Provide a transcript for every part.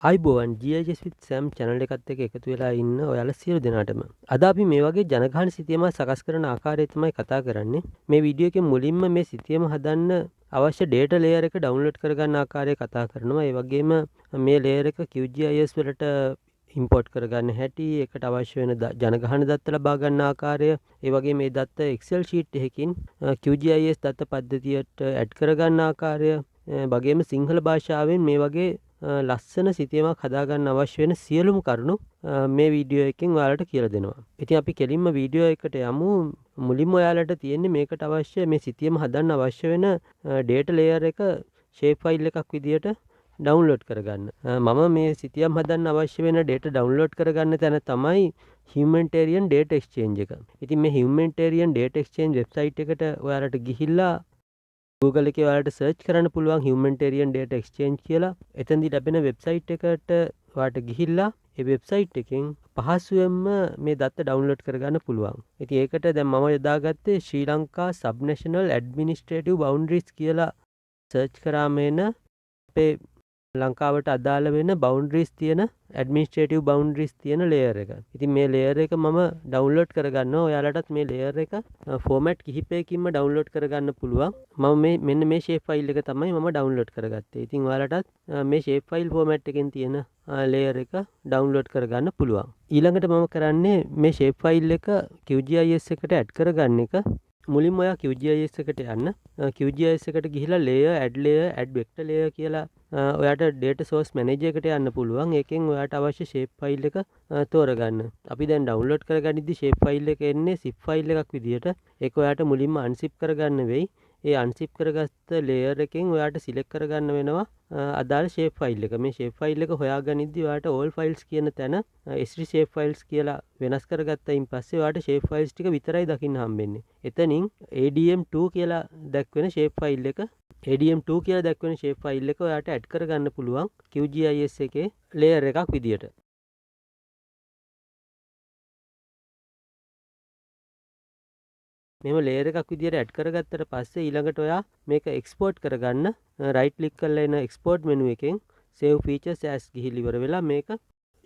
ආයුබෝවන් GIS with Sam channel එකත් එක්ක එකතු වෙලා ඉන්න ඔයාලා සියලු දෙනාටම. අද අපි මේ වගේ ජනගහන සිතියම සකස් කරන ආකාරය තමයි කතා කරන්නේ. මේ වීඩියෝ එකෙන් මුලින්ම මේ සිතියම හදන්න අවශ්‍ය data layer එක ඩවුන්ලෝඩ් කරගන්න ආකාරය කතා කරනවා. ඒ වගේම මේ layer එක QGIS වලට ඉම්පෝට් කරගන්න හැටි, ඒකට අවශ්‍ය වෙන ජනගහන දත්ත ලබා ගන්න ආකාරය, ඒ වගේම මේ දත්ත Excel sheet එකකින් QGIS දත්ත පද්ධතියට ඇඩ් කරගන්න ආකාරය, වගේම සිංහල භාෂාවෙන් මේ වගේ ලස්සන සිතියමක් හදාගන්න අවශ්‍ය වෙන සියලුම කරුණු මේ වීඩියෝ එකෙන් ඔයාලට කියලා දෙනවා. ඉතින් අපි කෙලින්ම වීඩියෝ එකට යමු. මුලින්ම ඔයාලට තියෙන්නේ මේකට අවශ්‍ය මේ සිතියම හදන්න අවශ්‍ය වෙන ඩේටා ලේයර් එක ෂේප් ෆයිල් එකක් විදියට ඩවුන්ලෝඩ් කරගන්න. මම මේ සිතියම් හදන්න අවශ්‍ය වෙන ඩේටා ඩවුන්ලෝඩ් කරගන්න තැන තමයි Humanitarian Data Exchange එක. ඉතින් මේ Humanitarian Data Exchange website එකට ඔයාලට ගිහිල්ලා Google එකේ ඔයාලට සර්ච් කරන්න පුළුවන් Humanitarian Data Exchange කියලා. එතෙන්දී ලැබෙන වෙබ්සයිට් එකට ඔයාලට ගිහිල්ලා ඒ වෙබ්සයිට් එකෙන් පහසුවෙන්ම මේ දත්ත ඩවුන්ලෝඩ් කරගන්න පුළුවන්. ඉතින් ඒකට දැන් මම යොදාගත්තේ ශ්‍රී ලංකා Subnational Administrative Boundaries කියලා සර්ච් කරාම එන අපේ ලංකාවට අදාළ වෙන බවුන්ඩරිස් තියෙන ඇඩ්මිනිස්ට්‍රේටිව් බවුන්ඩරිස් තියෙන ලේයර් එක. ඉතින් මේ ලේයර් එක මම ඩවුන්ලෝඩ් කරගන්නවා. ඔයාලටත් මේ ලේයර් එක ෆෝමැට් කිහිපයකින්ම ඩවුන්ලෝඩ් කරගන්න පුළුවන්. මම මේ මෙන්න මේ ෂේප් ෆයිල් එක තමයි මම ඩවුන්ලෝඩ් කරගත්තේ. ඉතින් ඔයාලටත් මේ ෂේප් ෆයිල් ෆෝමැට් එකෙන් තියෙන ලේයර් එක ඩවුන්ලෝඩ් කරගන්න පුළුවන්. ඊළඟට මම කරන්නේ මේ ෂේප් ෆයිල් එක QGIS එකට ඇඩ් කරගන්න එක. මුලින්ම ඔයා QGIS එකට යන්න. QGIS එකට ගිහිලා layer, add layer, add vector layer කියලා ඔයාට data source manager එකට යන්න පුළුවන්. ඒකෙන් ඔයාට අවශ්‍ය shape file එක තෝරගන්න. අපි දැන් ඩවුන්ලෝඩ් කරගනිද්දි shape file එක එන්නේ zip file එකක් විදියට. ඒක ඔයාට මුලින්ම unzip කරගන්න වෙයි. ඒ unzip කරගත්ත layer එකෙන් ඔයාට select කරගන්න වෙනවා අදාළ shape file එක. මේ shape file එක හොයාගනිද්දි ඔයාට all files කියන තැන S3 shape files කියලා වෙනස් කරගත්තයින් පස්සේ ඔයාට shape files ටික විතරයි දකින්න හම්බෙන්නේ. එතනින් ADM2 කියලා දැක්වෙන shape file එක ADM2 කියලා දැක්වෙන shape file එක ඔයාට ඇඩ් කරගන්න පුළුවන් QGIS එකේ layer එකක් විදියට. මෙහෙම ලේයර් එකක් විදියට ඇඩ් කරගත්තට පස්සේ ඊළඟට ඔයා මේක එක්ස්පෝර්ට් කරගන්න රයිට් ක්ලික් කරලා එන එක්ස්පෝර්ට් මෙනු එකෙන් save features as ගිහිල්ලා ඉවර වෙලා මේක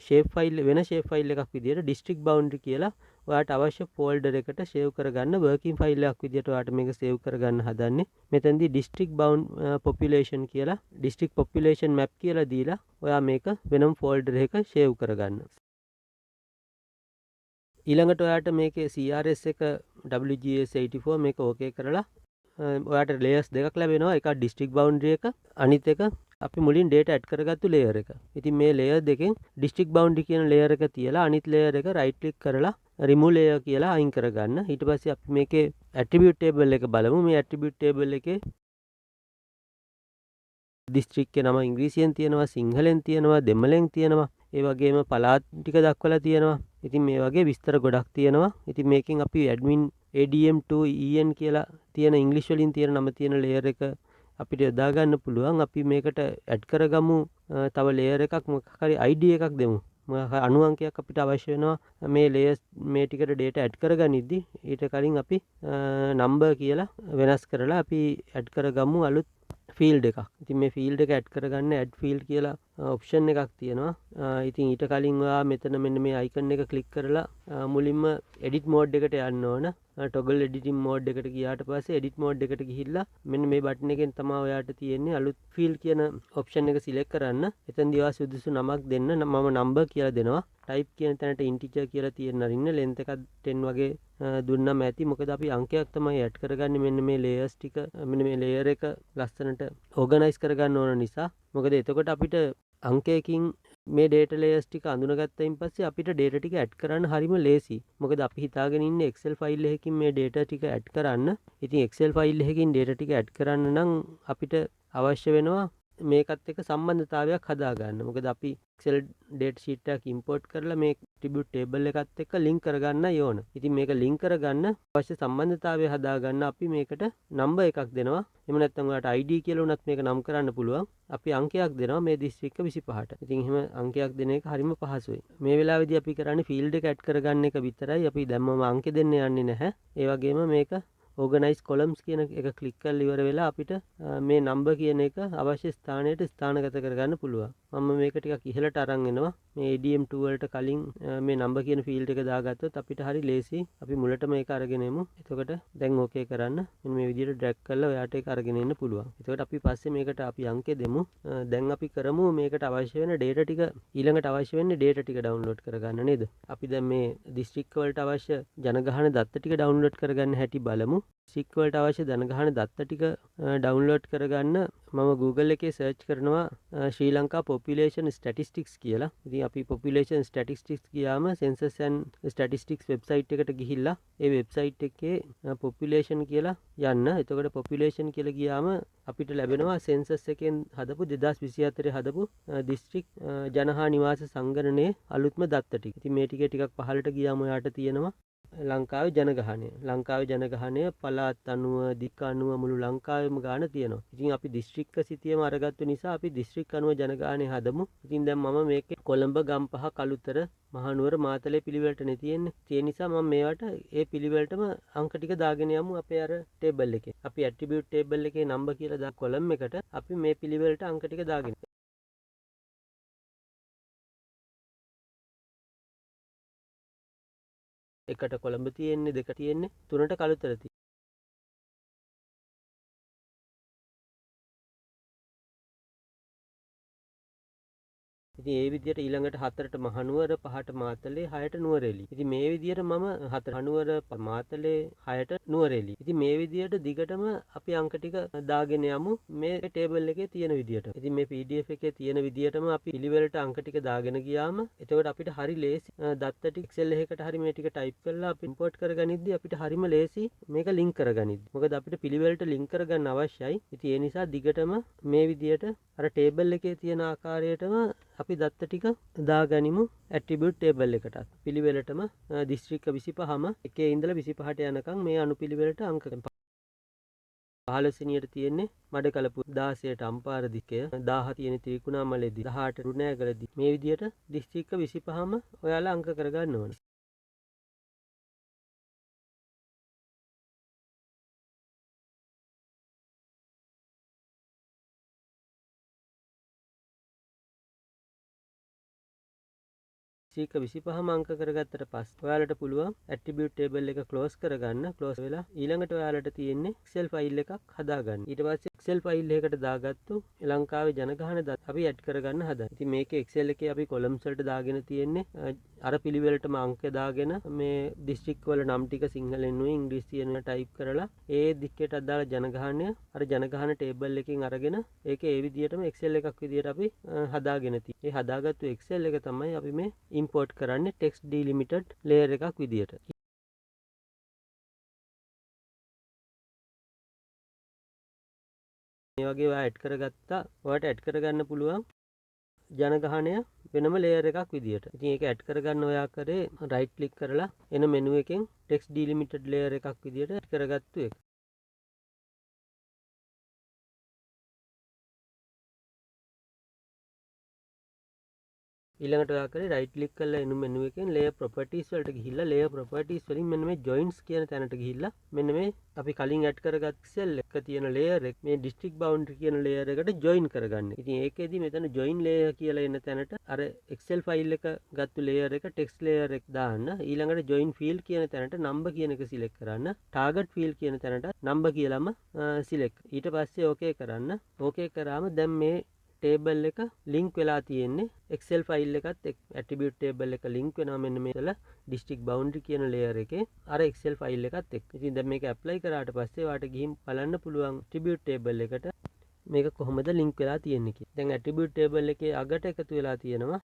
ෂේප් ෆයිල් වෙන ෂේප් ෆයිල් එකක් විදියට district boundary කියලා ඔයාට අවශ්‍ය ෆෝල්ඩර් එකට සේව් කරගන්න වර්කින් ෆයිල් එකක් විදියට ඔයාට මේක සේව් කරගන්න හදන්නේ. මෙතෙන්දී district bound population කියලා district population map කියලා දීලා ඔයා මේක වෙනම ෆෝල්ඩර් එකක සේව් කරගන්න. ඊළඟට ඔයාට මේකේ CRS එක WGS84 මේක ඕකේ කරලා ඔයාට ලේයර්ස් දෙකක් ලැබෙනවා. එකක් ඩිස්ට්‍රික්ට් බවුන්ඩරි එක, අනිත් එක අපි මුලින් ඩේටා ඇඩ් කරගත්තු ලේයර් එක. ඉතින් මේ ලේයර් දෙකෙන් ඩිස්ට්‍රික්ට් බවුන්ඩරි කියන ලේයර් එක තියලා අනිත් ලේයර් එක රයිට් ක්ලික් කරලා රිමූව් ලේයර් කියලා අයින් කරගන්න. ඊට පස්සේ අපි මේකේ ඇට්‍රිබියුට් ටේබල් එක බලමු. මේ ඇට්‍රිබියුට් ටේබල් එකේ දිස්ත්‍රික්කේ නම ඉංග්‍රීසියෙන් තියෙනවා, සිංහලෙන් තියෙනවා, දෙමළෙන් තියෙනවා, ඒ වගේම පළාත් ටික දක්වලා තියෙනවා. ඉතින් මේ වගේ විස්තර ගොඩක් තියෙනවා. ඉතින් මේකෙන් අපි ඇඩ්මින් ADM2EN කියලා තියෙන ඉංග්‍රීසි වලින් තියෙන නම තියෙන ලේයර් එක අපිට යොදා ගන්න පුළුවන්. අපි මේකට ඇඩ් කරගමු තව ලේයර් එකක්, මොකක් හරි ID එකක් දෙමු. මොකක් හරි අනු අංකයක් අපිට අවශ්‍ය වෙනවා මේ ලේයර්ස් මේ ටිකට ඩේටා ඇඩ් කරගනිද්දි. ඊට කලින් අපි නම්බර් කියලා වෙනස් කරලා අපි ඇඩ් කරගමු අලුත් ෆීල්ඩ් එකක්. ඉතින් මේ ෆීල්ඩ් එක ඇඩ් කරගන්න ඇඩ් ෆීල්ඩ් කියලා ඔප්ෂන් එකක් තියෙනවා. ඉතින් ඊට කලින් ඔයා මෙතන මෙන්න මේ අයිකන් එක ක්ලික් කරලා මුලින්ම එඩිට් මෝඩ් එකට යන්න ඕන. ටොගල් එඩිටින් මෝඩ් එකට ගියාට පස්සේ එඩිට් මෝඩ් එකට ගිහිල්ලා මෙන්න මේ බටන් එකෙන් තමයි ඔයාට තියෙන්නේ අලුත් ෆීල්ඩ් කියන ඔප්ෂන් එක සිලෙක්ට් කරන්න. එතෙන්දී ඔයා සුදුසු නමක් දෙන්න. මම නම්බර් කියලා දෙනවා. ටයිප් කියන තැනට ඉන්ටිජර් කියලා තියෙන්න අරින්න. ලෙන්ත් එකක් 10 වගේ දුන්නම ඇති. මොකද අපි අංකයක් තමයි ඇඩ් කරගන්නේ මෙන්න මේ ලේයර්ස් ටික, මෙන්න මේ ලේයර් එක ලස්සනට ඕගනයිස් කරගන්න ඕන නිසා. මොකද එතකොට අපිට අංකයකින් මේ ඩේටා ලේයර්ස් ටික අඳුනගත්තයින් පස්සේ අපිට ඩේටා ටික ඇඩ් කරන්න හරිම ලේසි. මොකද අපි හිතාගෙන ඉන්නේ Excel file එකකින් මේ ඩේටා ටික ඇඩ් කරන්න. ඉතින් Excel file එකකින් ඩේටා ටික ඇඩ් කරන්න නම් අපිට අවශ්‍ය වෙනවා මේකත් එක්ක සම්බන්ධතාවයක් හදාගන්න. මොකද අපි Excel data sheet එකක් ඉම්පෝට් කරලා මේ ඇට්‍රිබියුට් ටේබල් එකත් එක්ක ලින්ක් කරගන්න ඕන. ඉතින් මේක ලින්ක් කරගන්න අවශ්‍ය සම්බන්ධතාවය හදාගන්න අපි මේකට නම්බර් එකක් දෙනවා. එහෙම නැත්නම් ඔයාලට ID කියලා වුණත් මේක නම් කරන්න පුළුවන්. අපි අංකයක් දෙනවා මේ දිස්ත්‍රික්ක 25ට. ඉතින් එහෙම අංකයක් දෙන එක හරිම පහසුයි. මේ වෙලාවේදී අපි කරන්නේ ෆීල්ඩ් එක ඇඩ් කරගන්න එක විතරයි. අපි දැම්මම අංකෙ දෙන්න යන්නේ නැහැ. ඒ වගේම මේක Organize columns කියන එක ක්ලික් කරලා ඉවර වෙලා අපිට මේ number කියන එක අවශ්‍ය ස්ථානයට ස්ථානගත කරගන්න පුළුවන්. මම මේක ටිකක් ඉහළට අරන් එනවා. මේ ADM2 වලට කලින් මේ number කියන field එක දාගත්තොත් අපිට හරි ලේසි. අපි මුලටම ඒක අරගෙන එමු. එතකොට දැන් ඕකේ කරන්න. මෙන්න මේ විදිහට ඩ්‍රැග් කරලා ඔයාට ඒක අරගෙන එන්න පුළුවන්. එතකොට අපි පස්සේ මේකට අපි අංකෙ දෙමු. දැන් අපි කරමු මේකට අවශ්‍ය වෙන data ටික, ඊළඟට අවශ්‍ය වෙන්නේ data ටික ඩවුන්ලෝඩ් කරගන්න නේද? අපි දැන් මේ දිස්ත්‍රික්ක වලට අවශ්‍ය ජනගහන දත්ත ටික ඩවුන්ලෝඩ් කරගන්න හැටි බලමු. දිස්ත්‍රික්ක වලට අවශ්‍ය ජනගහන දත්ත ටික ඩවුන්ලෝඩ් කරගන්න මම Google එකේ සර්ච් කරනවා ශ්‍රී ලංකා population statistics කියලා. ඉතින් අපි population statistics ගියාම census and statistics website එකට ගිහිල්ලා ඒ වෙබ්සයිට් එකේ population කියලා යන්න. එතකොට population කියලා ගියාම අපිට ලැබෙනවා census එකෙන් හදපු 2024 හදපු දිස්ත්‍රික් ජන හා නිවාස සංගණනයේ අලුත්ම දත්ත ටික. ඉතින් මේ ටිකේ ටිකක් පහළට ගියාම ඔයාට තියෙනවා ලංකාවේ ජනගහනය. ලංකාවේ ජනගහනය පළාත් අනුව, දික් අනුව මුළු ලංකාවෙම ගාන තියෙනවා. ඉතින් අපි දිස්ත්‍රික්ක සිතියම අරගත්තු නිසා අපි දිස්ත්‍රික් අනුව ජනගහනය හදමු. ඉතින් දැන් මම මේකේ කොළඹ, ගම්පහ, කළුතර, මහනුවර, මාතලේ පිළිවෙලටනේ තියෙන්නේ. ඒ නිසා මම මේවට ඒ පිළිවෙලටම අංක ටික දාගෙන යමු අපේ අර ටේබල් එකේ. අපි ඇට්‍රිබියුට් ටේබල් එකේ නම්බර් කියලා දා කොලම් එකට අපි මේ පිළිවෙලට අංක ටික දාගෙන. එකට කොළඹ තියෙන්නේ, දෙක තියෙන්නේ, තුනට කළුතර තියෙන්නේ. ඉතින් ඒ විදිහට ඊළඟට හතරට මහනුවර, පහට මාතලේ, හයට නුවරඑළිය. ඉතින් මේ විදිහට මම හතර මහනුවර, මාතලේ, හයට නුවරඑළිය. ඉතින් මේ විදිහට දිගටම අපි අංක ටික දාගෙන යමු මේ ටේබල් එකේ තියෙන විදිහට. ඉතින් මේ PDF එකේ තියෙන විදිහටම අපි පිළිවෙලට අංක ටික දාගෙන ගියාම එතකොට අපිට හරි ලේසි දත්ත ටික Excel එකකට හරි මේ ටික ටයිප් කරලා අපි ඉම්පෝට් කරගනිද්දි අපිට හරිම ලේසි මේක ලින්ක් කරගනිද්දි. මොකද අපිට පිළිවෙලට ලින්ක් කරගන්න අවශ්‍යයි. ඉතින් ඒ නිසා දිගටම මේ විදිහට අර ටේබල් එකේ තියෙන ආකාරයටම අපි දත්ත ටික දාගනිමු ඇට්‍රිබියුට් ටේබල් එකටත්. පිළිවෙලටම දිස්ත්‍රික්ක 25ම එකේ ඉඳලා 25ට යනකම් මේ අනුපිළිවෙලට අංක 15 වෙනියට තියෙන්නේ මඩකලපුව, 16ට අම්පාර දිස්ත්‍රික්කය, 17 තියෙන ත්‍රිකුණාමලයේදී, 18 රුණෑගලදී. මේ විදිහට දිස්ත්‍රික්ක 25ම ඔයාලා අංක කරගන්න ඕනේ. දිස්ත්‍රික්ක 25ම අංක කරගත්තට පස්සේ ඔයාලට පුළුවන් ඇට්‍රිබියුට් ටේබල් එක ක්ලෝස් කරගන්න. ක්ලෝස් වෙලා ඊළඟට ඔයාලට තියෙන්නේ Excel file එකක් හදාගන්න. ඊට පස්සේ Excel file එකකට දාගත්තු ලංකාවේ ජනගහන දත්ත අපි ඇඩ් කරගන්න හදන්නේ. ඉතින් මේකේ Excel එකේ අපි කොලම්ස් වලට දාගෙන තියෙන්නේ අර පිළිවෙලටම අංක දාගෙන මේ දිස්ත්‍රික් වල නම් ටික සිංහලෙන් නුයි ඉංග්‍රීසියෙන් ටයිප් කරලා ඒ දිස්ත්‍රික්කයට අදාළ ජනගහනය අර ජනගහන ටේබල් එකෙන් අරගෙන ඒක ඒ විදිහටම Excel එකක් විදිහට අපි හදාගෙන තියෙන්නේ. ඒ හදාගත්තු Excel එක තමයි අපි මේ ඉම්පෝට් කරන්නේ ටෙක්ස්ට් ඩිලිමිටඩ් ලේයර් එකක් විදියට. මේ වගේ ඔයා ඇඩ් කරගත්තා. ඔයාට ඇඩ් කරගන්න පුළුවන් ජනගහනය වෙනම ලේයර් එකක් විදියට. ඉතින් ඒක ඇඩ් කරගන්න ඔයා කරේ රයිට් ක්ලික් කරලා එන මෙනු එකෙන් ටෙක්ස්ට් ඩිලිමිටඩ් ලේයර් එකක් විදියට ඇඩ් කරගත්තු එක. ඊළඟට ඔයා කරේ රයිට් ක්ලික් කරලා එන මෙනු එකෙන් ලේයර් ප්‍රොපර්ටිස් වලට ගිහිල්ලා ලේයර් ප්‍රොපර්ටිස් වලින් මෙන්න මේ ජොයින්ස් කියන තැනට ගිහිල්ලා මෙන්න මේ අපි කලින් ඇඩ් කරගත් Excel එක තියෙන ලේයර් එක මේ ඩිස්ට්‍රික්ට් බවුන්ඩරි කියන ලේයර් එකට ජොයින් කරගන්න. ඉතින් ඒකෙදි මෙතන ජොයින් ලේයර් කියලා එන තැනට අර Excel file එක ගත්තු ලේයර් එක ටෙක්ස්ට් ලේයර් එක දාන්න. ඊළඟට ජොයින් ෆීල්ඩ් කියන තැනට නම්බර් කියන එක සිලෙක්ට් කරන්න. ටාගට් ෆීල්ඩ් කියන තැනට නම්බර් කියලාම සිලෙක්ට්. ඊට පස්සේ ඕකේ කරන්න. ඕකේ කරාම දැන් මේ ටේබල් එක ලින්ක් වෙලා තියෙන්නේ Excel file එකත් එක්ක. ඇට්‍රිබියුට් ටේබල් එක ලින්ක් වෙනවා මෙන්න මේ වල ඩිස්ට්‍රික්ට් බවුන්ඩරි කියන ලේයර් එකේ අර Excel file එකත් එක්ක. ඉතින් දැන් මේක ඇප්ලයි කරාට පස්සේ ඔයාට ගිහින් බලන්න පුළුවන් ඇට්‍රිබියුට් ටේබල් එකට මේක කොහොමද ලින්ක් වෙලා තියෙන්නේ කියලා. දැන් ඇට්‍රිබියුට් ටේබල් එකේ අගට එකතු වෙලා තියෙනවා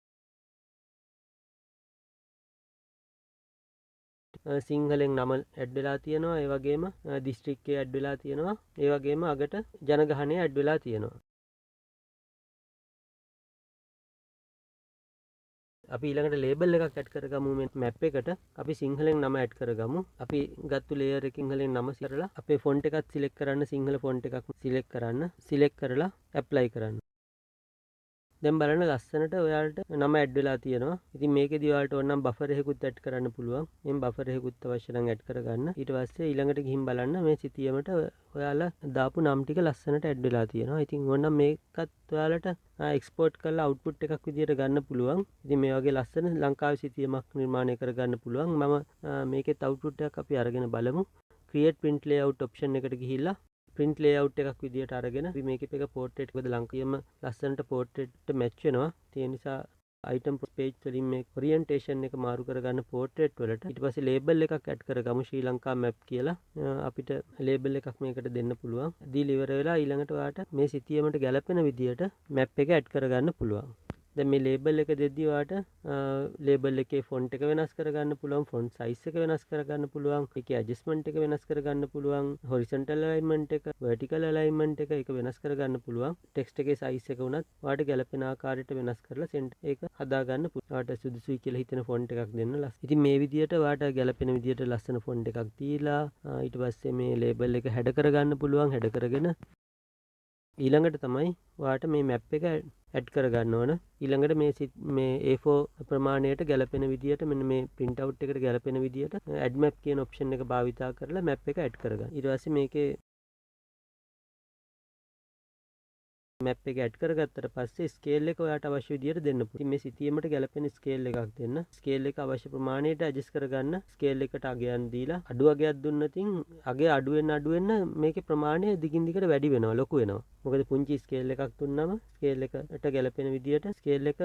සිංහලෙන් නම ඇඩ් වෙලා තියෙනවා, ඒ වගේම දිස්ත්‍රික්කය ඇඩ් වෙලා තියෙනවා, ඒ වගේම අගට ජනගහනය ඇඩ් වෙලා තියෙනවා. අපි ඊළඟට ලේබල් එකක් ඇඩ් කරගමු මේ මැප් එකට. අපි සිංහලෙන් නම ඇඩ් කරගමු. අපි ගත්තු ලේයර් එකකින් සිංහලෙන් නම කරලා අපේ ෆොන්ට් එකත් සිලෙක්ට් කරන්න, සිංහල ෆොන්ට් එකක් සිලෙක්ට් කරන්න. සිලෙක්ට් කරලා ඇප්ලයි කරන්න. දැන් බලන්න ලස්සනට ඔයාලට නම ඇඩ් වෙලා තියෙනවා. ඉතින් මේකෙදි ඔයාලට ඕන නම් බෆර් එකකුත් ඇඩ් කරන්න පුළුවන්. මේ බෆර් එකකුත් අවශ්‍ය නම් ඇඩ් කරගන්න. ඊට පස්සේ ඊළඟට ගිහින් බලන්න මේ සිතියමට ඔයාලා දාපු නම් ටික ලස්සනට ඇඩ් වෙලා තියෙනවා. ඉතින් ඕන නම් මේකත් ඔයාලට එක්ස්පෝර්ට් කරලා අවුට්පුට් එකක් විදියට ගන්න පුළුවන්. ඉතින් මේ වගේ ලස්සන ලංකාවේ සිතියමක් නිර්මාණය කරගන්න පුළුවන්. මම මේකෙත් අවුට්පුට් එකක් අපි අරගෙන බලමු. Create print layout option එකට ගිහිල්ලා print layout එකක් විදියට අරගෙන අපි මේකේ එක portrait එකද ලංකාවේම ලස්සනට portrait එකට match වෙනවා. ඒ නිසා item page වලින් මේ orientation එක මාරු කරගන්න portrait වලට. ඊට පස්සේ label එකක් add කරගමු ශ්‍රී ලංකා map කියලා. අපිට label එකක් මේකට දෙන්න පුළුවන්. දීලා ඉවර වෙලා ඊළඟට ඔයාට මේ සිතියමට ගැලපෙන විදියට map එක add කරගන්න පුළුවන්. දැන් මේ label එක දෙද්දී ඔයාට label එකේ font එක වෙනස් කරගන්න පුළුවන්, font size එක වෙනස් කරගන්න පුළුවන්, ඒකේ adjustment එක වෙනස් කරගන්න පුළුවන්, horizontal alignment එක, vertical alignment එක ඒක වෙනස් කරගන්න පුළුවන්. text එකේ size එක වුණත් ඔයාට ගැලපෙන ආකාරයට වෙනස් කරලා center ඒක හදාගන්න පුළුවන්. ඔයාට සුදුසුයි කියලා හිතෙන font එකක් දෙන්න ලස්සන. ඉතින් මේ විදියට ඔයාට ගැලපෙන විදියට ලස්සන font එකක් දීලා ඊට පස්සේ මේ label එක හැඩ කරගන්න පුළුවන්. හැඩ කරගෙන ඊළඟට තමයි ඔයාට මේ map එක ඇඩ් කරගන්න ඕන. ඊළඟට මේ A4 ප්‍රමාණයට ගැලපෙන විදියට මෙන්න මේ print out එකට ගැලපෙන විදියට add map කියන option එක භාවිතා කරලා map එක ඇඩ් කරගන්න. ඊට පස්සේ මේකේ මැප් එක ඇඩ් කරගත්තට පස්සේ ස්කේල් එක ඔයාට අවශ්‍ය විදියට දෙන්න පුළුවන්. ඉතින් මේ සිතියමට ගැලපෙන ස්කේල් එකක් දෙන්න. ස්කේල් එක අවශ්‍ය ප්‍රමාණයට ඇඩ්ජස්ට් කරගන්න. ස්කේල් එකට අගයන් දීලා අඩු අගයක් දුන්නොත් අගය අඩු වෙන අඩු වෙන මේකේ ප්‍රමාණය දිගින් දිගට වැඩි වෙනවා, ලොකු වෙනවා. මොකද පුංචි ස්කේල් එකක් දුන්නම ස්කේල් එකට ගැලපෙන විදියට ස්කේල් එක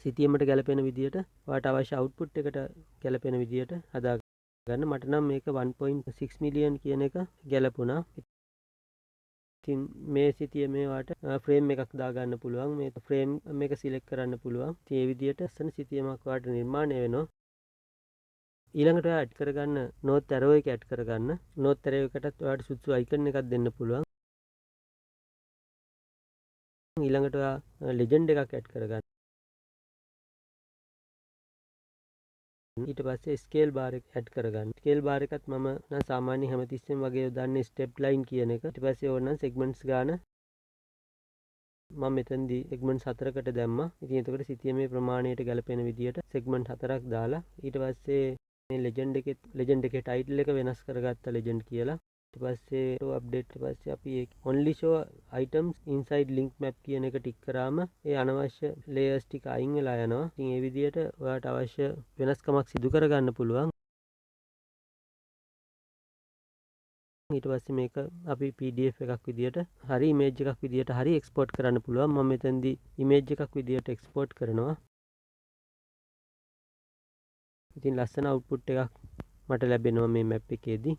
සිතියමට ගැලපෙන විදියට ඔයාට අවශ්‍ය අවුට්පුට් එකට ගැලපෙන විදියට හදාගන්න. මට නම් මේක 1.6 මිලියන් කියන එක ගැලපුණා. ඉතින් මේ සිතිය මේවාට ෆ්‍රේම් එකක් දාගන්න පුළුවන්. මේ ෆ්‍රේම් මේක සිලෙක්ට් කරන්න පුළුවන්. ඉතින් ඒ විදියට ලස්සන සිතියමක් ඔයාලට නිර්මාණය වෙනවා. ඊළඟට ඔයා ඇඩ් කරගන්න නෝත් ඇරෝ එක ඇඩ් කරගන්න. නෝත් ඇරෝ එකටත් ඔයාලට සුදුසු අයිකන් එකක් දෙන්න පුළුවන්. ඊළඟට ඔයා ලෙජන්ඩ් එකක් ඇඩ් කරගන්න. ඊට පස්සේ ස්කේල් බාර් එක ඇඩ් කරගන්න. ස්කේල් බාර් එකත් මම නම් සාමාන්‍යයෙන් හැමතිස්සෙම වගේ යොදන්නේ ස්ටෙප් ලයින් කියන එක. ඊට පස්සේ ඕනනම් සෙග්මන්ට්ස් ගාන මම මෙතනදී සෙග්මන්ට්ස් 4කට දැම්මා. ඉතින් එතකොට සිතියමේ ප්‍රමාණයට ගැලපෙන විදියට සෙග්මන්ට් 4ක් දාලා ඊට පස්සේ මේ ලෙජන්ඩ් එකේ ටයිටල් එක වෙනස් කරගත්තා ලෙජන්ඩ් කියලා. ඊට පස්සේ show update ඊට පස්සේ අපි ඒ only show items inside link map කියන එක ටික් කරාම ඒ අනවශ්‍ය layers ටික අයින් වෙලා යනවා. ඉතින් ඒ විදියට ඔයාට අවශ්‍ය වෙනස්කමක් සිදු කරගන්න පුළුවන්. ඊට පස්සේ මේක අපි PDF එකක් විදියට හරි image එකක් විදියට හරි export කරන්න පුළුවන්. මම මෙතනදී image එකක් විදියට export කරනවා. ඉතින් ලස්සන output එකක් මට ලැබෙනවා මේ map එකේදී.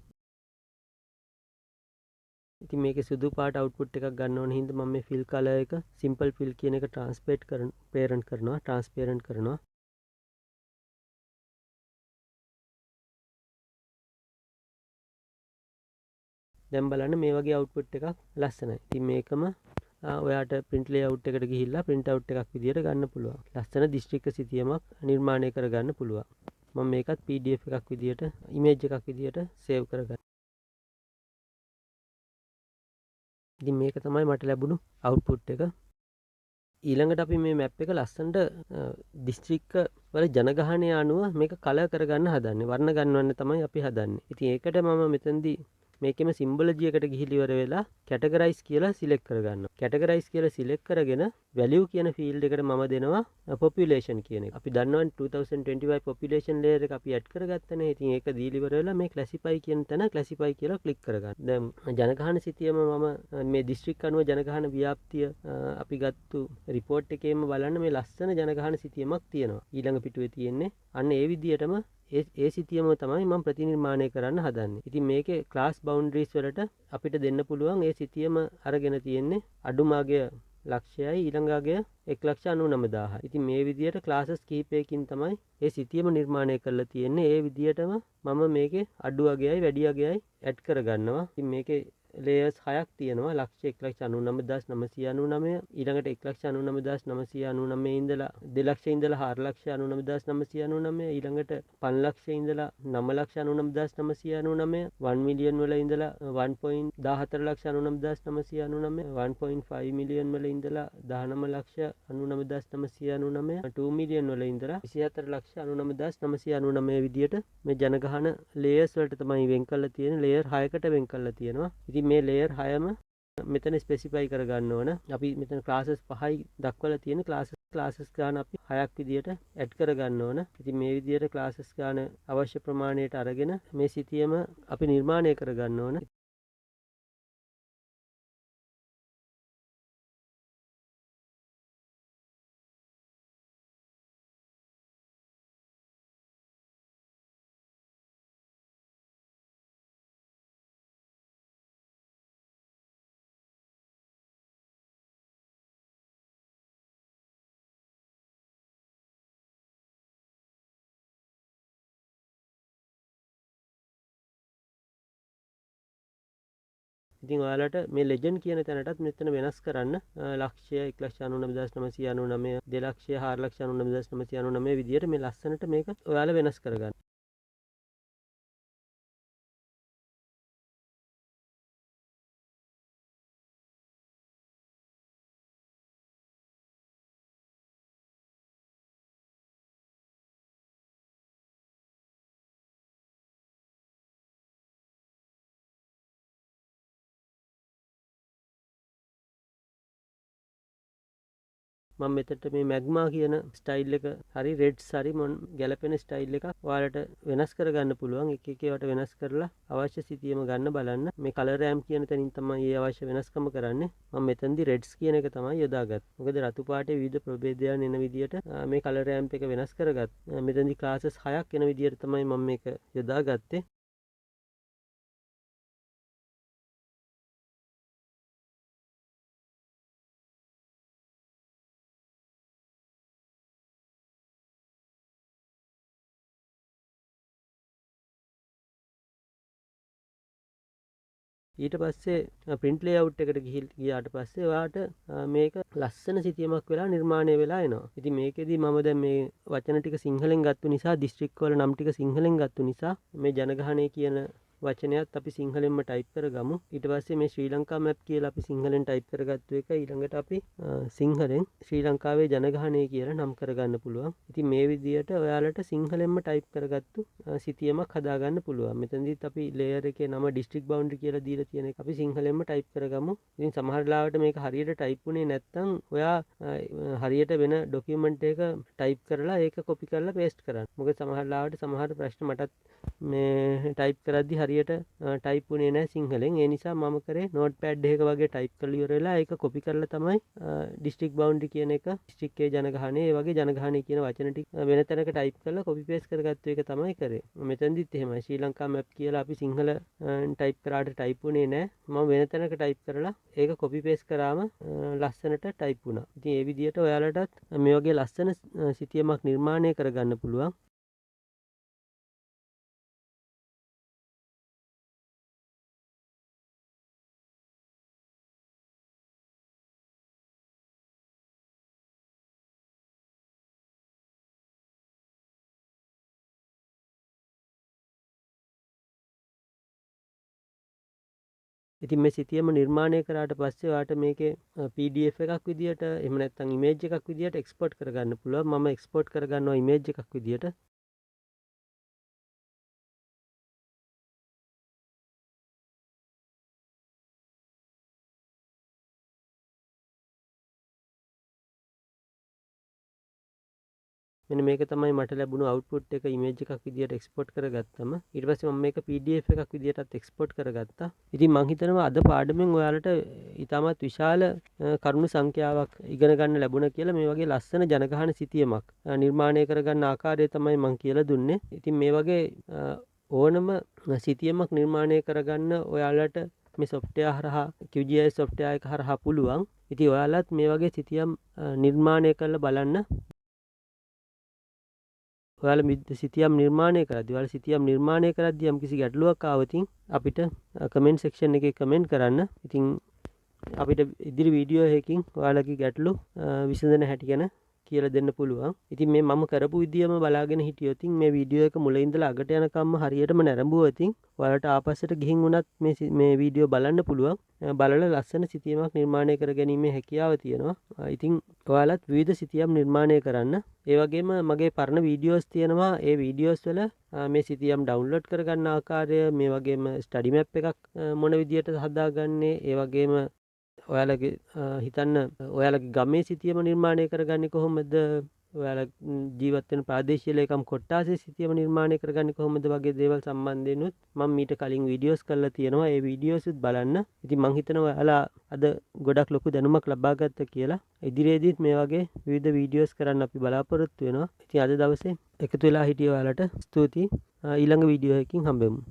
ඉතින් මේකේ සුදු පාට අවුට්පුට් එකක් ගන්න ඕන හින්දා මම මේ ෆිල් කලර් එක සිම්පල් ෆිල් කියන එක ට්‍රාන්ස්පේරන්ට් කරනවා. දැන් බලන්න මේ වගේ අවුට්පුට් එකක් ලස්සනයි. ඉතින් මේකම ඔයාට print layout එකට ගිහිල්ලා print out එකක් විදියට ගන්න පුළුවන්. ලස්සන දිස්ත්‍රික්ක සිතියමක් නිර්මාණය කරගන්න පුළුවන්. මම මේකත් PDF එකක් විදියට image එකක් විදියට save කරගන්න. ඉතින් මේක තමයි මට ලැබුණු අවුට්පුට් එක. ඊළඟට අපි මේ මැප් එක ලස්සනට දිස්ත්‍රික්ක වල ජනගහනය අනුව මේක කලර් කරගන්න හදන්නේ. වර්ණ ගන්වන්න තමයි අපි හදන්නේ. ඉතින් ඒකට මම මෙතනදී මේකෙම සිම්බොලොජි එකට ගිහිලි ඉවර වෙලා කැටගරයිස් කියලා සිලෙක්ට් කරගන්නවා. කැටගරයිස් කියලා සිලෙක්ට් කරගෙන වැලියු කියන ෆීල්ඩ් එකට මම දෙනවා පොපියුලේෂන් කියන එක. අපි දන්නවනේ 2025 පොපියුලේෂන් ලේයර් එක අපි ඇඩ් කරගත්තනේ. ඉතින් ඒක දීලි ඉවර වෙලා මේ ක්ලාසිෆයි කියන තැන ක්ලාසිෆයි කියලා ක්ලික් කරගන්න. දැන් ජනගහන සිතියම මම මේ දිස්ත්‍රික් අනුව ජනගහන ව්‍යාප්තිය අපි ගත්තු රිපෝට් එකේම බලන්න මේ ලස්සන ජනගහන සිතියමක් තියෙනවා. ඊළඟ පිටුවේ තියෙන්නේ අන්න ඒ විදියටම ඒ සිතියම තමයි මම ප්‍රතිනිර්මාණය කරන්න හදන්නේ. ඉතින් මේකේ ක්ලාස් බවුන්ඩරිස් වලට අපිට දෙන්න පුළුවන් ඒ සිතියම අරගෙන තියෙන්නේ අඩුම අගය ලක්ෂයයි ඊළඟ අගය 1,99,000. ඉතින් මේ විදියට ක්ලාසස් කිහිපයකින් තමයි ඒ සිතියම නිර්මාණය කරලා තියෙන්නේ. ඒ විදියටම මම මේකේ අඩු අගයයි වැඩි අගයයි ඇඩ් කරගන්නවා. ඉතින් මේකේ ලේයර්ස් 6ක් තියෙනවා. ලක්ෂ 1,99,999, ඊළඟට 1,99,999 ඉඳලා 2 ලක්ෂ ඉඳලා 4,99,999, ඊළඟට 5 ලක්ෂ ඉඳලා 9,99,999, 1 මිලියන් වල ඉඳලා 1.14,99,999, 1.5 මිලියන් වල ඉඳලා 19,99,999, 2 මිලියන් වල ඉඳලා 24,99,999 විදියට මේ ජනගහන ලේයර්ස් වලට තමයි වෙන් කරලා තියෙන්නේ. ලේයර් 6කට වෙන් කරලා තියෙනවා. ඉතින් මේ ලේයර් 6ම මෙතන ස්පෙසිෆයි කරගන්න ඕන. අපි මෙතන ක්ලාසස් 5යි දක්වලා තියෙන ක්ලාසස් ගාන අපි 6ක් විදියට ඇඩ් කරගන්න ඕන. ඉතින් මේ විදියට ක්ලාසස් ගාන අවශ්‍ය ප්‍රමාණයට අරගෙන මේ සිතියම අපි නිර්මාණය කරගන්න ඕන. ඉතින් ඔයාලට මේ ලෙජන්ඩ් කියන තැනටත් මෙතන වෙනස් කරන්න ලක්ෂය 1,99,999, 2 ලක්ෂය 4,99,999 විදියට මේ ලස්සනට මේක ඔයාලා වෙනස් කරගන්න. මම මෙතනට මේ මැග්මා කියන ස්ටයිල් එක හරි රෙඩ්ස් හරි මොන් ගැලපෙන ස්ටයිල් එකක් ඔයාලට වෙනස් කරගන්න පුළුවන්. එක එක ඒවාට වෙනස් කරලා අවශ්‍ය සිතියම ගන්න බලන්න. මේ කලර් රෑම් කියන තැනින් තමයි ඒ අවශ්‍ය වෙනස්කම කරන්නේ. මම මෙතනදී රෙඩ්ස් කියන එක තමයි යොදාගත්තේ. මොකද රතු පාටේ විවිධ ප්‍රභේදයන් එන විදියට මේ කලර් රෑම්ප් එක වෙනස් කරගත්තා. මෙතනදී ක්ලාසස් 6ක් එන විදියට තමයි මම මේක යොදාගත්තේ. ඊට පස්සේ ප්‍රින්ට් ලේඅවුට් එකට ගියාට පස්සේ ඔයාට මේක ලස්සන සිතියමක් වෙලා නිර්මාණය වෙලා එනවා. ඉතින් මේකෙදි මම දැන් මේ වචන ටික සිංහලෙන් ගත්තු නිසා, දිස්ත්‍රික් වල නම් ටික සිංහලෙන් ගත්තු නිසා මේ ජනගහනය කියන වචනයත් අපි සිංහලෙන්ම ටයිප් කරගමු. ඊට පස්සේ මේ ශ්‍රී ලංකා මැප් කියලා අපි සිංහලෙන් ටයිප් කරගත්තු එක ඊළඟට අපි සිංහලෙන් ශ්‍රී ලංකාවේ ජනගහනය කියලා නම් කරගන්න පුළුවන්. ඉතින් මේ විදියට ඔයාලට සිංහලෙන්ම ටයිප් කරගත්තු සිතියමක් හදාගන්න පුළුවන්. මෙතනදිත් අපි ලේයර් එකේ නම ඩිස්ට්‍රික්ට් බවුන්ඩරි කියලා දීලා තියෙන එක අපි සිංහලෙන්ම ටයිප් කරගමු. ඉතින් සමහර ලාවට මේක හරියට ටයිප් වුණේ නැත්නම් ඔයා හරියට වෙන ඩොකියුමන්ට් එක ටයිප් කරලා ඒක කොපි කරලා පේස්ට් කරන්න. මොකද සමහර ලාවට සමහර ප්‍රශ්න මටත් මේ ටයිප් කරද්දි හරියට ටයිප් වුණේ නෑ සිංහලෙන්. ඒ නිසා මම කරේ නෝට්පෑඩ් එකක වගේ ටයිප් කරලා ඉවර වෙලා ඒක කොපි කරලා තමයි ඩිස්ට්‍රික්ට් බවුන්ඩරි කියන එක, දිස්ත්‍රික්කයේ ජනගහනය, ඒ වගේ ජනගහනය කියන වචන ටික වෙන තැනක ටයිප් කරලා කොපි පේස්ට් කරගත්තු එක තමයි කරේ. මෙතනදිත් එහෙමයි. ශ්‍රී ලංකා මැප් කියලා අපි සිංහල ටයිප් කරාට ටයිප් වුණේ නෑ. මම වෙන තැනක ටයිප් කරලා ඒක කොපි පේස්ට් කරාම ලස්සනට ටයිප් වුණා. ඉතින් ඒ විදිහට ඔයාලටත් මේ වගේ ලස්සන සිතියමක් නිර්මාණය කරගන්න පුළුවන්. ඉතින් මේ සිතියම නිර්මාණය කරාට පස්සේ ඔයාට මේකේ PDF එකක් විදියට, එහෙම නැත්නම් ඉමේජ් එකක් විදියට එක්ස්පෝට් කරගන්න පුළුවන්. මම එක්ස්පෝට් කරගන්නවා ඉමේජ් එකක් විදියට. මෙන්න මේක තමයි මට ලැබුණු අවුට්පුට් එක ඉමේජ් එකක් විදියට එක්ස්පෝට් කරගත්තම. ඊට පස්සේ මම මේක PDF එකක් විදියටත් එක්ස්පෝට් කරගත්තා. ඉතින් මං හිතනවා අද පාඩමෙන් ඔයාලට ඉතාමත් විශාල කරුණු සංඛ්‍යාවක් ඉගෙන ගන්න ලැබුණා කියලා. මේ වගේ ලස්සන ජනගහන සිතියමක් නිර්මාණය කරගන්න ආකාරය තමයි මං කියලා දුන්නේ. ඉතින් මේ වගේ ඕනම සිතියමක් නිර්මාණය කරගන්න ඔයාලට මේ සොෆ්ට්වෙයාර් හරහා, QGIS software එක හරහා පුළුවන්. ඉතින් ඔයාලත් මේ වගේ සිතියම් නිර්මාණය කරලා බලන්න. ඔයාලා සිතියම් නිර්මාණය කරද්දී, ඔයාලා සිතියම් නිර්මාණය කරද්දී යම්කිසි ගැටලුවක් ආවොතින් අපිට කමෙන්ට් සෙක්ෂන් එකේ කමෙන්ට් කරන්න. ඉතින් අපිට ඉදිරි වීඩියෝ එකකින් ඔයාලගේ ගැටලු විසඳන හැටි ගැන කියලා දෙන්න පුළුවන්. ඉතින් මේ මම කරපු විදියම බලාගෙන හිටියොත් මේ වීඩියෝ එක මුල ඉඳලා අගට යනකම්ම හරියටම නැරඹුවොත් ඔයාලට ආපස්සට ගිහින් වුණත් මේ වීඩියෝ බලන්න පුළුවන්. බලලා ලස්සන සිතියමක් නිර්මාණය කරගැනීමේ හැකියාව තියෙනවා. ඉතින් ඔයාලත් විවිධ සිතියම් නිර්මාණය කරන්න. ඒ වගේම මගේ පරණ වීඩියෝස් තියෙනවා. ඒ වීඩියෝස් වල මේ සිතියම් ඩවුන්ලෝඩ් කරගන්න ආකාරය, මේ වගේම ස්ටඩි මැප් එකක් මොන විදියට හදාගන්නේ, ඒ වගේම ඔයාලගේ හිතන්න ඔයාලගේ ගමේ සිතියම නිර්මාණය කරගන්නේ කොහොමද, ඔයාලා ජීවත් වෙන ප්‍රාදේශීය ලේකම් කොට්ටාසේ සිතියම නිර්මාණය කරගන්නේ කොහොමද වගේ දේවල් සම්බන්ධයෙන්ුත් මම මීට කලින් වීඩියෝස් කරලා තියෙනවා. ඒ වීඩියෝසුත් බලන්න. ඉතින් මං හිතනවා ඔයාලා අද ගොඩක් ලොකු දැනුමක් ලබා ගත්තා කියලා. ඉදිරියේදීත් මේ වගේ විවිධ වීඩියෝස් කරන්න අපි බලාපොරොත්තු වෙනවා. ඉතින් අද දවසේ එකතු වෙලා හිටිය ඔයාලට ස්තුතියි. ඊළඟ වීඩියෝ එකකින් හම්බෙමු.